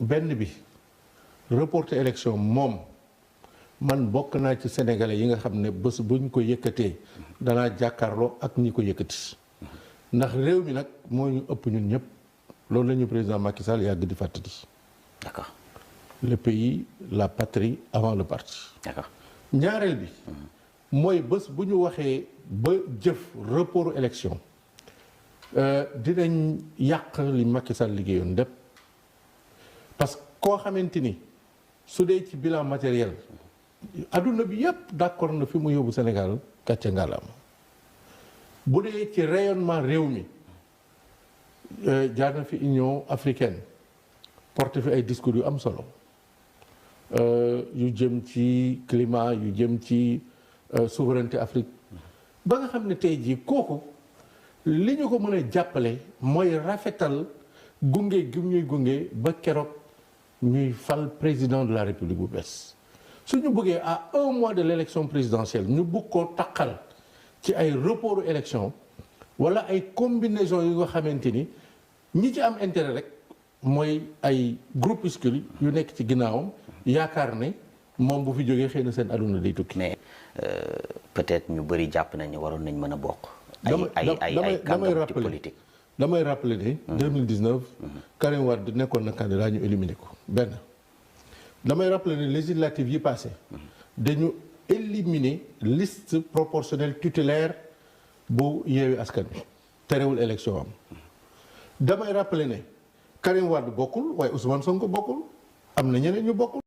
benn bi reporter élection moom man bokk naa ci sénégalais yi nga xam ne bés buñ ko yëkkatee danaa jàkkaarloo ak ñi ko yëkkati ndax réew mi nag moo ñu ëpp ñun ñëpp loolu la ñu président Macky Sall yàgg di fàttali. D'accord. Le pays, la patrie avant le parti. D'accord. ñaareel bi mooy bés bu ñu waxee ba jëf report élection dinañ yàq li Macky Sall liggéeyoon lépp parce que koo xamante ni su dee ci bilan matériel adduna bi yëpp d'accord na fi mu yóbbu Sénégal gàcce ngalaama bu dee ci rayonnement réew mi jaar na fi Union africaine porte fi ay discours yu am solo yu jëm ci climat yu jëm ci souveraineté Afrique ba nga xam ne tey jii kooku li ñu ko mën a jàppale mooy rafetal gunge gi ñuy gunge ba keroog ñuy fal président de la République bu bees su ñu bëggee à 1 mois de l'élection présidentielle ñu bëgg koo taqal ci ay report élection wala ay combinaison yu nga xamante ni ñi ci am intérêt rek mooy ay groupuscule yu nekk ci ginnaawam yaakaar ne moom bu fi jógee xëy na seen aduna day tukki. mais peut-être ñu bëri jàpp nañu waroon nañ mën a bokk. ay kàngam ci politique. damay rappeler ne 2019 Karim Wade nekkoon na candidat ñu éliminé ko benn damay rappeler ne législative yi passé dañu éliminer liste proportionnelle tutélaire bu Yewwi Askan Wi terewul élection am damay rappeler ne Karim Wade bokkul waaye Ousmane Sonko bokkul am na ñeneen ñu bokkul